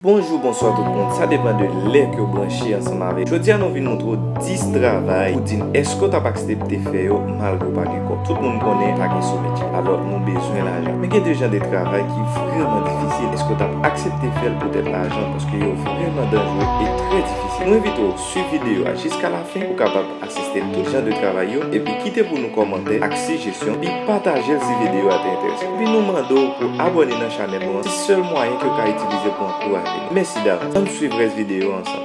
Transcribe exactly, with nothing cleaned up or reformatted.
Bonjou, bonswa tout moun, sa depann de lè ke w branche ansanm avèk. Jodi a nou vin montre w dis travay pou di n èske w t ap aksepte fè yo malgre w pa gen kòb. Tout moun konnen pa gen sou bidjè. Alò, nou bezwen lajan. Men gen de jan de travay ki vrèman difisil. Èske w t ap aksepte fè l poutèt lajan? Paske yo vrèman danjere e trè difisil. Nou envite w swiv videyo a jiska lafen pou w kapab asiste tout jan de travay yo, epi kite pou nou kòmantè ak sijesyon, epi pataje l si videyo a te enterese w. Epi nou mande w pou abòne nan chanèl nou an, se sèl mwayen ke w ka itilize pou ankouraje nou. Mèsi davans. Ann swiv rès videyo a ansanm.